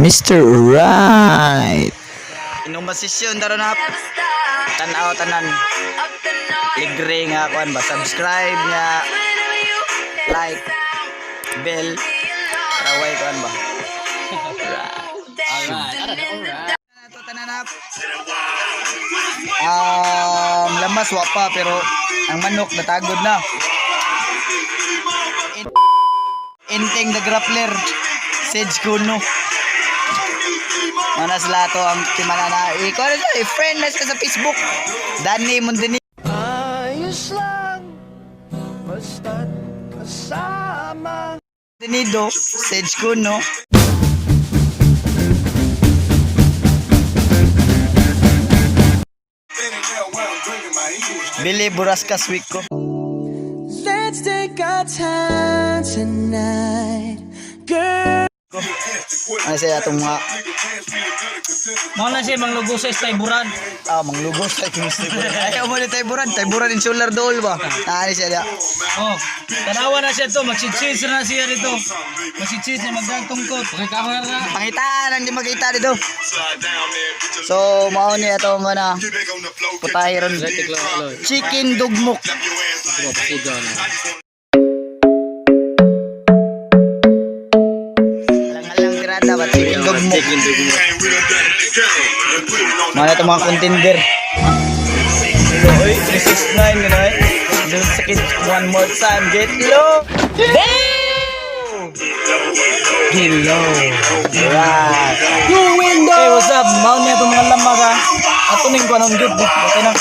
Mr. Right. Inumasisyon taro na. Tanaw tanan. Ligre nga kuan ba, subscribe nga, like, bell raway kuan ba. Alright. Ato tanan up. Lamas wa pa pero ang manok natagod na. Enteng the Grappler. Sage Kuno. Mana sila to ang timanana. Ikaw na siya, friend na siya sa Facebook. Danny Mundini. Ayos lang, basta't kasama. Dinido, Sage Kuno. Billy Burascas Wico. Let's take our time tonight, girl. Ano siya atong mga Mao na siya manglugo sa Tayburan. Ah, manglugos sa kung Tayburan. Ayaw mo ni Tayburan, Tayburan insular dool ba? Naani siya diya. Oh, tanawa na siya to, magsichis na siya dito. Magsichis na magdagtungkot. Pakikahoy na. Pangitaan ang di makita dito. So, mao ni ato nga na putahe ron. Chicken dugmok. Alang-alang tirada ba chicken dugmok. Mao na itong mga contender. Oy, 369 gano'n. Don't sakit one more time. Get low. Damn! Get low. Right. Hey, what's up? Mao niya itong mga lamak ha. Ato ning kuan ang good. Okay na.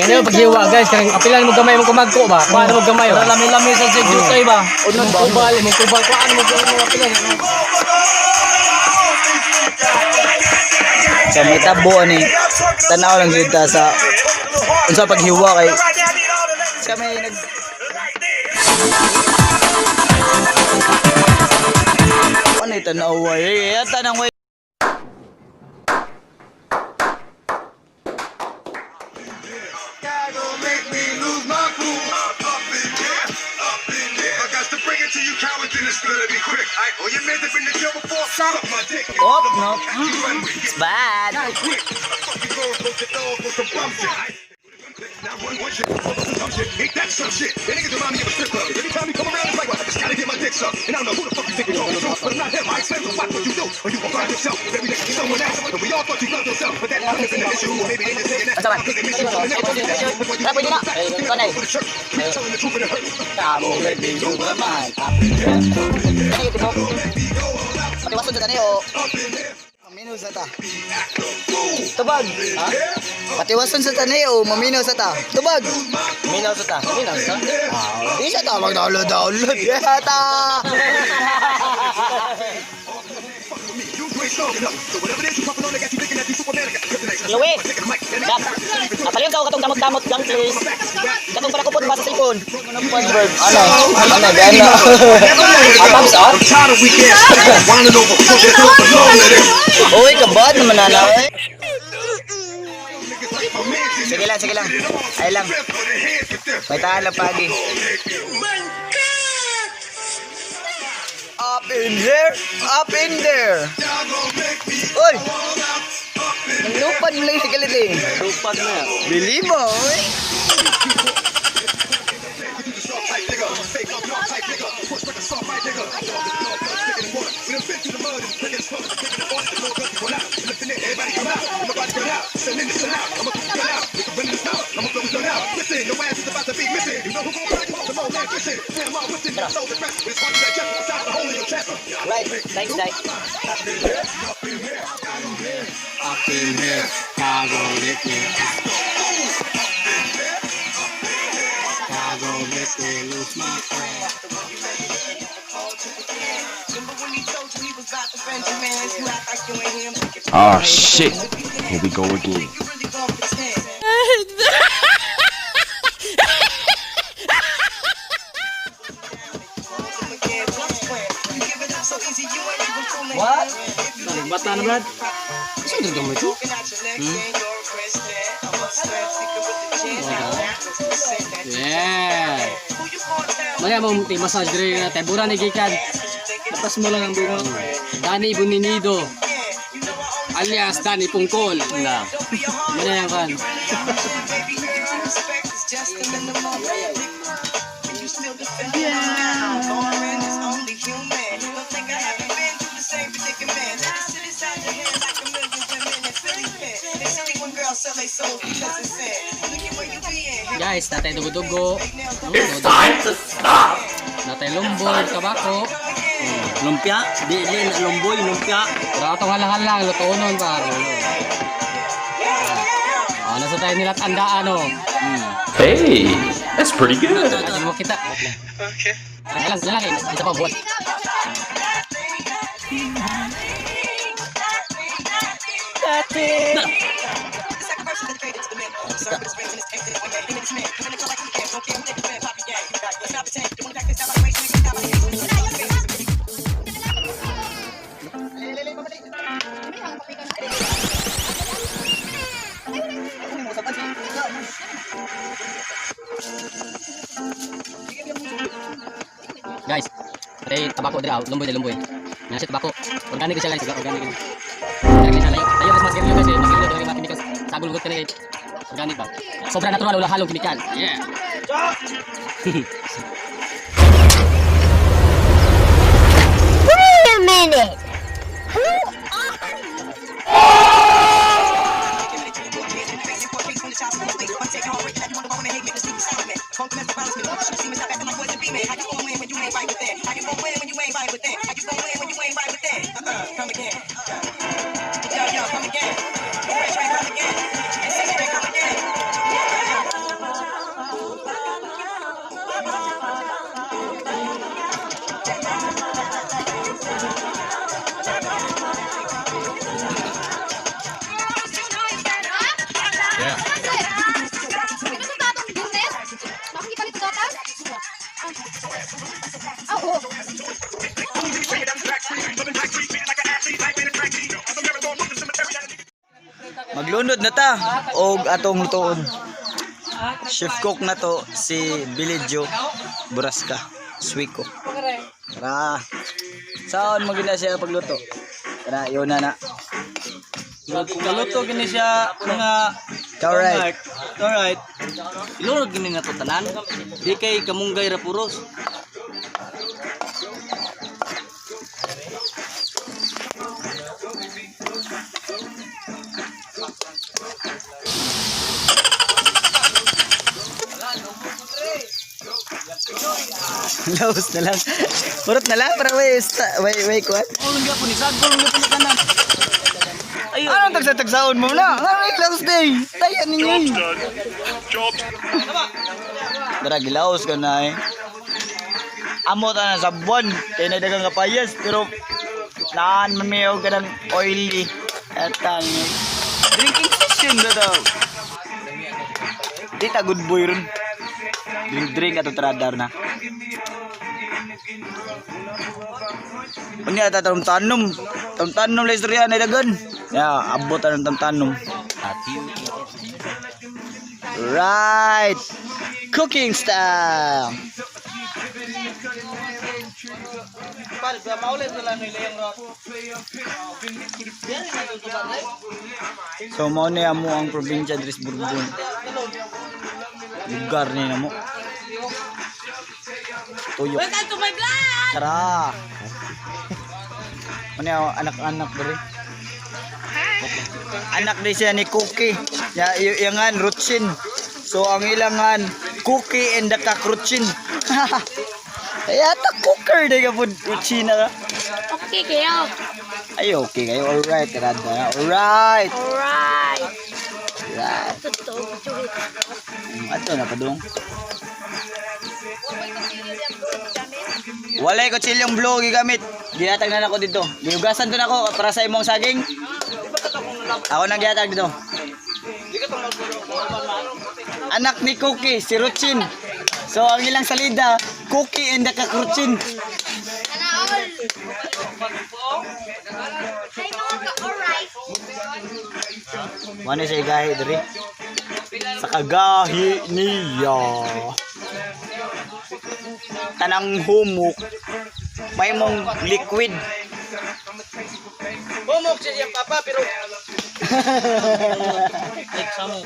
Ano paghiwa guys, kanang apilan mo gamay mo kumagko ba? Kuan mo gamay ba? Para lami-lami sa sig jutay ba? Unong kubal, imong kubal kuan mo kuan mo apilan. Sa may tabo ani tanaw lang jud ta sa unsa paghiwa kay sa may nag ano yung tanaw ay eh tanang way. Make me lose my cool. Up in here, up in here. I got to bring it to you cowards, and it's gonna be quick. I oh, your man have been to jail before. Suck my dick. Oh, no. You run with It's bad. it quick. Fuck you girls, go get dog for some bum shit. Now run one shit, some dumb shit. Ain't that some shit? That niggas remind me of a strip club. Every time you come around, it's like, well, I just gotta get my dick sucked. And I don't know who the fuck you think you're talking to, but I'm not him. I explain to watch what you do, or you gon' find yourself very next to someone else. And we all thought you loved yourself, but that hasn't been the issue. Or maybe they just saying that Asa man? because they miss you. So they never told you that. That's why you Tara, pwede na. Ikaw na eh. for the church. Preach telling the truth and it hurts. Let me lose my mind. Ano yung tibok? Patiwason sa tani o Mamino sa ta. Tubag. Ha? Patiwason sa tani o mamino sa ta. Tubag. Minaw sa ta. Minaw sa ta? Ah, di sa ta mag-download download. Yata. You ain't strong enough. So whatever it is you puffin' on, they got you thinking that you Superman. I got kryptonite. Luwi. Take a mic. That Dap. Apalyon ka o katong damot-damot lang please. Katong para kupot ba sa cellphone? Ano? Ano? Ano? Atams ah? I'm tired of weak ass niggas whining over fucking alone to them. Uy, kabad naman na na. eh. Niggas like my mansion. Sige lang, sige lang. Ay lang. Put their hands with them. May tahan lang pagi. Up in here, up in there. Y'all gon' make me Uy! all out. Up in Lupad mo lang si kalit eh. Lupad na. Bili mo, uy. You the soft type nigga, fake up your type nigga, push like a soft white nigga. Dog is dog, blood sticking in water. We done been through the mud and picking smoke, picking the off, the more guns run out. Lifting it, everybody come out, nobody run out. Send in the send out, I'ma gun out. We can run in the mouth, I'ma blow the gun out. Listen, your ass is about to be missing. You know who gon' ride you? The old man fishing. Grandma whipping, so the rest. It's hard to digest inside the hole in your chest. Right, thanks, Dai. Up in here, kago let me. Kago let me lose my cool. Oh shit. Here we go again. What? Bata na brad. Saan dito mo ito? Yeah. Maya mo ti massage diri na tayburan ni gikan. Gatas mo lang ang bunga. Danny Buninido. Alias Danny Pungkol. Na. Muna yan kan. Guys, natay dugo-dugo. It's time to stop! Natay lumboy, tabako. Lumpia, di di na lumboy, lumpia. Pero atong halang-halang, luto nun pa. Ah, nasa tayo nila tandaan, oh. Hey, that's pretty good. Hindi mo kita. Okay. Ay, lang, lang, eh. Isa pa buwan. Guys, patay tabako dira, lumboy de lumboy. Nasa tabako. Organic siya guys, organic. Organic siya layo. Layo mas mas guys, mas gilo mga chemicals. Sagol gud kani organic ba. Sobra natural wala halong chemical. Yeah. Wait a minute! Who are you? Yeah. Maglunod na ta og atong lutoon. Chef cook na to si Billy Joe Buraska, Suico. Tara. Saan mo gina siya pagluto? Tara, yun na na. Kaluto gini siya mga Alright. Alright. Ilunod gini na to tanan. Di kay kamunggay ra puros. Laos na lang. Purot na lang para way way way kuan. Oh, lang gyapon ni sagol lang gyapon na tanan. Ayun. Anong tagsa-tagsaon mo na? Ano laos day? Tayan ninyo. Jobs Tara gilaos ka na eh. Amo ta na sa buwan kay nagdagang kapayas pero naan mamiyaw ka ng oily at ang drinking session na daw. Di ta good boy ron. Drink drink ato tradar na. Unya ta tanom tanom. Tanom tanom la istorya na dagan. Ya, abot ta ng tanom. Right. Cooking style. Pal, maulit na lang nila yung rock. So mao ni amo ang probinsya diri sa Bourbon. Lugar ni namo. Tuyok. Welcome to my vlog! Tara. Ano yung anak-anak diri? Anak ni siya ni Cookie. Ya, yangan Rutsin. So ang ilangan Cookie and the Cockroachin. Ay ata cooker di ka po Rutsina ka. Okay kayo. Ay okay kayo. Alright, rada. Alright. Alright. Right. Totoo, totoo. Ato na padung. Walay ko chilyong blue gigamit. Gihatag na nako dito. Gihugasan to nako para sa imong saging. Ako nang gihatag dito. Anak ni Cookie, si Ruchin. So ang ilang salida, Cookie and the Kakruchin. Sana all. Hi mga ka-alright. Mano siya igahi diri? Sa kagahi niya. Tanang humok. May mong liquid. Bumok siya siyang papa pero like samo.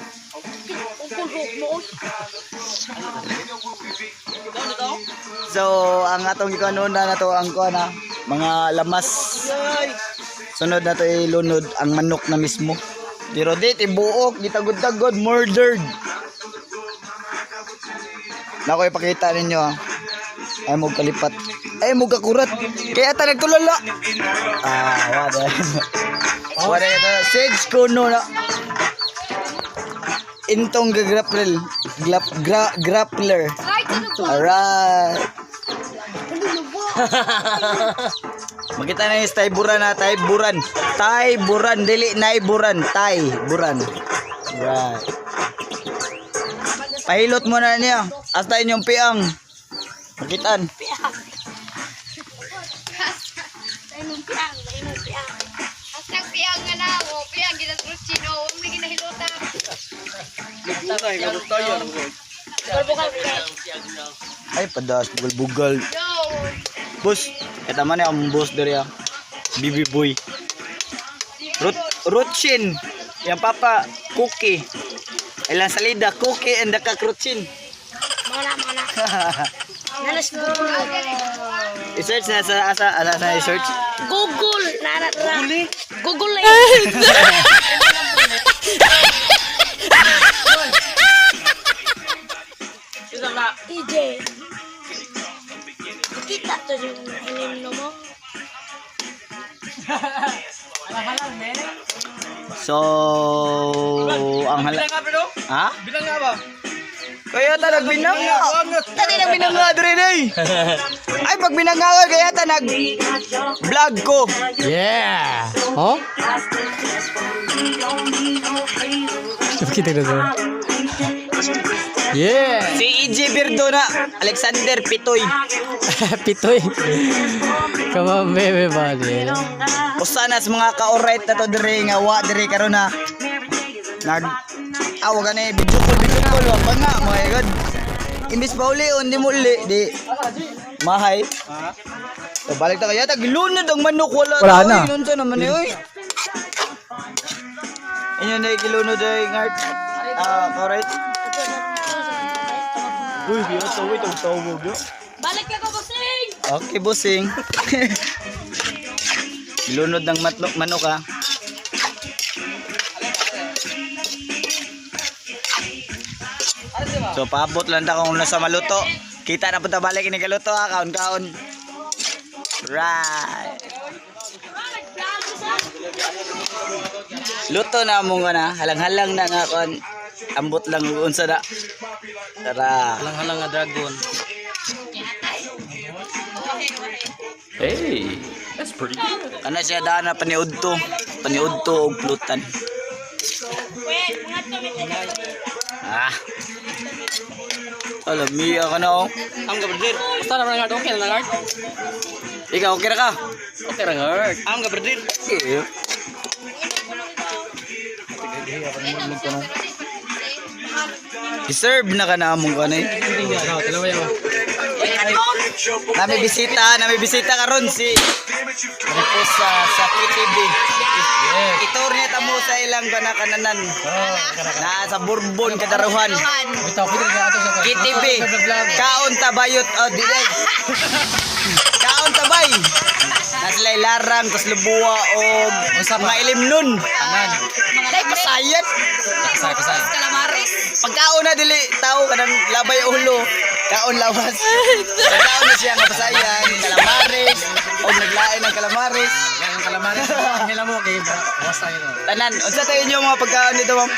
So, ang atong gikanon na to ang kuan na mga lamas. Sunod na to ilunod ang manok na mismo. Pero di tibuok, gitagod-tagod, murdered. Nako ipakita ninyo ah. Ay mo kalipat. Ay mo kakurat. Kaya ta nagtulala. Ah, wala. Wala ito. Sage kuno na. Intong gagrappler. Glap, gra, grappler. Ay, tulog. Alright. Makita na yung tay buran na tay buran. Tay buran dili nay buran, tay buran. Right. Pahilot mo na niya. Hasta inyong piang. Makitaan. Imong piang, imong piang. Hasta piang nga na ako, piang ginasrutsino, huwag mo ginahilutan. Bugal-bugal. Ay padas bugal-bugal. Yo! Boss, kita man ang boss diri ah. Bibi boy. Rut Rutchin. Yang papa cookie. Ilang salida cookie and the kakrutchin. Mana, mana. Nanas Google. I-search na sa asa asa sa i-search. Google. Nana, nana. Google eh. EJ. Kita to yung inim mo. So, ang hala. Bilang nga pero? Ha? Bilang nga ba? Kaya ta nagbinanga. Tadi nagbinanga dre day. Ay pag binanga ka kaya ta nag vlog ko. Yeah. Oh? Kita na to. Yeah. Si EJ Birdo na Alexander Pitoy. Pitoy. Come on, baby body. Usa na sa mga ka-alright na to dre nga wa dre karon na. Nag aw gani video call wa pa nga my god. Imbis pa uli hindi mo uli di mahay. So, balik ta kaya tag lunod ang manok wala Wala na. na. Oy, unsa naman ni oy. Inyo na gilunod ay ngart. Ah, alright. Uy, biyo to, uy, tawag yo. Balik ka ko, bossing! Okay, bossing. Lunod ng matlok manok ah. So paabot lang ta kung nasa maluto. Kita na punta balik ini kaluto ah, kaon-kaon. Right. Luto na mo nga na, halang-halang na nga kon. Ambot lang unsa na. Tara. Halang-halang nga dragon. Hey, that's pretty good. Kana siya daan na paniudto. Paniudto og plutan. Ah. Alam miya ka na oh. Am ka brother. Basta na nga okay na nga. Ikaw okay ra ka? Okay ra nga. Am ka brother. Eh. I-serve na ka na among kanay. Dalawa yawa. Nami bisita karon si Maripos sa KTV. Itur niya tamo sa ilang kanakanan. Na sa Bourbon Kadaruhan. Bitaw pwede ka ato sa KTV. Kaon tabayot oh di day. Kaon tabay. Nasilay larang tas lubuwa og mga ilimnon. Dai pasayat. Pasay pasay. Calamares. Pagkaon na dili tao kanang labay ulo. Kaon lawas. Pagkaon na siya nga pasayan, calamares og naglain ng calamares. Yang kalamares. Ang mo kay basta yun. Tanan, unsa tayo inyo mga pagkaon dito, ma'am?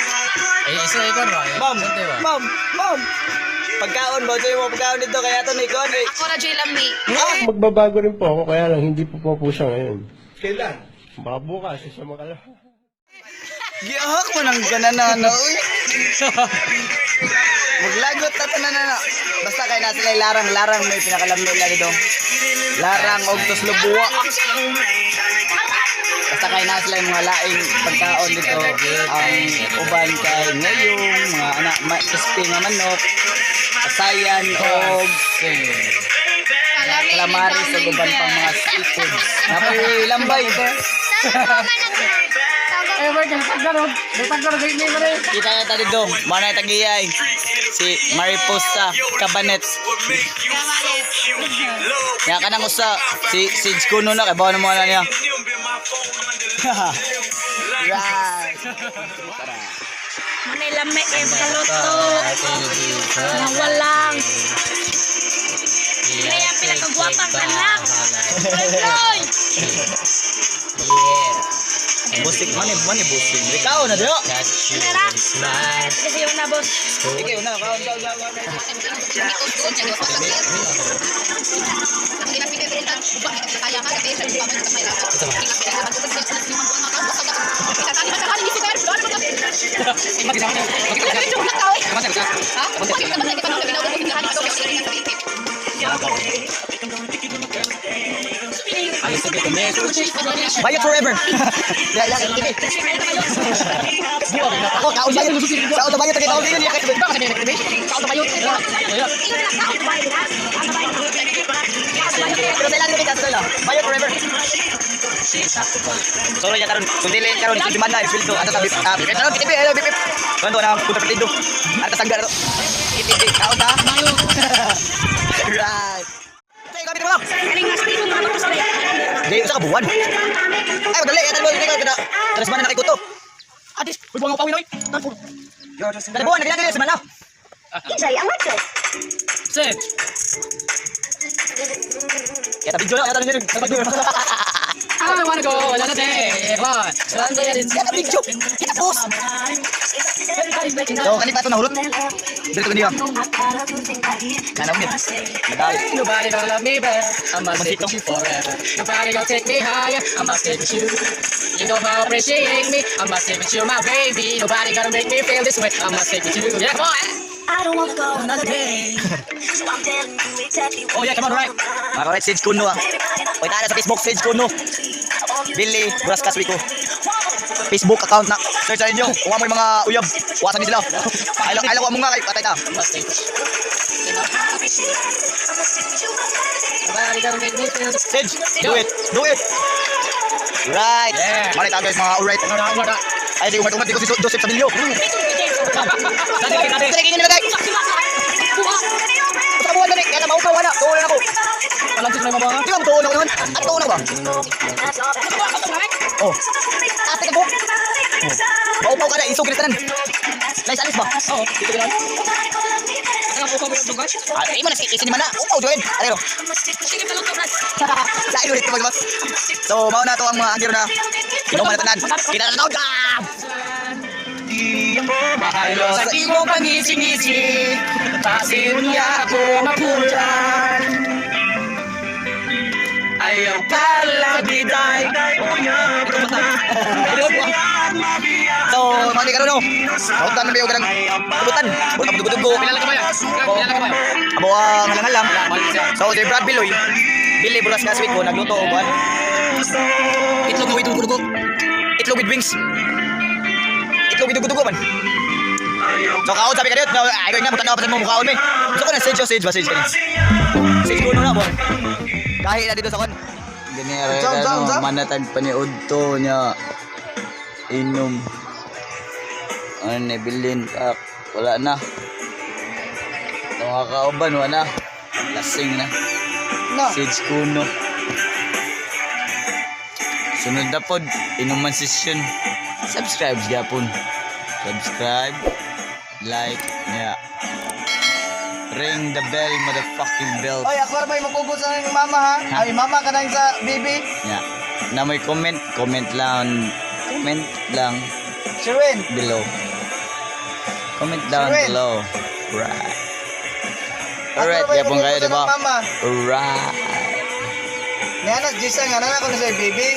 Eh isa ikaw ra. Ma'am, ma'am, ma'am. Pagkaon ba sa mga pagkaon dito kaya to ni kon. Ako na Jay Lami. Ah, Magbabago rin po ako, kaya lang hindi po po po siya ngayon. Kailan? Baka bukas, isa makalawa. Gihak mo nang ganana na, uy. Maglagot na tanan na. Basta kay na sila larang larang may pinakalamlo lang dito. Larang og tuslubuwa. Basta kay na sila yung mga laing pagkaon dito. Ang uban kay ngayong mga anak ma crispy nga manok, asayan og Kalami. calamaris ug uban pang mga seafoods. Napoy lambay. Eh, wait, taggarod. Taggarod ni mo rin. Kita na ta dito, manay tagiyay. Si Mariposa Cabanet. Ya kanang usa si si Kuno na kay bawo na mo na niya. Right. Manila may kaloto. Nawalang. Kaya ang pinakagwapang anak. Hoy! Busik man eh, man eh, busik. Ikaw na diyo. Nara. Kasi yung na boss. Ikaw na, kaon kaon kaon. Bayot forever. Ya, ya, TV. Ako kaon bayot. Sa auto bayot kay kaon niya. Pero sa ilan ka sa ila. Bayot forever. Solo ya karon, kung dili karon si demanda sweldo ato ta bip. Karon kitip eh bip. Kanto na punta partido. Arta sanggar to. Kitip kaon ta. Right. Tay kami mo. Di sa ka buwan. Ay madali ya talbo dili ka. Tres man na nakikuto. Atis, uy buwang pawin oy. Kada buwan nagilagay sa mana. Sir. Ya tapi video na, ya tapi video. I wanna go another day. One. Ya tapi video. Kita post. So kani pa ito nahulot. Dito niya. Kana mo. Madali. Nobody gonna love me better. I must stick with you forever. Nobody gonna take me higher. I must stick with you. You know how appreciate me. I must stick with you, my baby. Nobody gonna make me feel this way. I must stick with you. Yeah, come on. I don't wanna go another day. So I'm telling you exactly Oh yeah, come on, right. Mga correct, Sage Kuno ah. Oy, tara sa Facebook, Sage Kuno. Billy Burascas Rico. Facebook account na. Search na ninyo. Kuha mo yung mga uyab. Wasan ni sila. Ayaw, ayaw mo nga kay patay ta. I must stick with you. Nobody gonna make me feel this Sage, do it. Do it. Right. Yeah. Maray tayo guys, mga alright. Ay, di umat-umat di ko si Joseph Sabilio. Dati, dati. Sige, ganyan nilagay. Sa buwan dali, kaya na maupaw wala. Tuon na ako. Alam siya may mabanga. Di ba tuon ako naman? At tuon ako ba? Oh. Ate ka po. Oh. Maupaw ka na, isog ka na tanan. Nice alis ba? Oo, dito ka lang. Ano po mo yung dugan? Ay, mo na si man na. Upaw join. Ano? Sa ulit magmas. So, mao na to ang mga agir na inuman na tanan. Kita na taon ka. Sa imong pangisi-ngisi, pasin niya ako mapulan. Ayaw ka lagi day. So, mga ni karon no. Kautan na biyo kanang tubutan. Buta dugo-dugo. Kilala ka ba yan? Kilala ka ba yan? Amo ang halang-halang. So, si Brad Biloy, Billy Buras Kaswik ko nagluto og kuan. Itlog with dugo-dugo. Itlog with wings. Itlog with dugo-dugo man. So kaon sabi ka dito, ay ko nga mutanaw pa sa mo mukaon mi. Gusto ko na sage sage ba sage kani. Sage ko na bon. Kahit na dito sa kon. Gani ra no manatag paniud to nya inom. Ano ni bilin ah, wala na. Mga kauban wala na. Lasing na. Na. Sage kuno. Sunod na pod, inuman session. Subscribe gyapon. Subscribe, like, yeah. Ring the bell, motherfucking bell. Oy, ako ra may makugot sa iyong mama ha. Ay, mama ka na sa baby. Yeah. Na may comment, comment lang. Comment lang Sherwin. below. Comment down Sherwin. below. Right. Ako Alright, ra may yapon kayo, makugot sa di ba? iyong mama. Alright. Niya na, Jisa nga na ako na sa baby.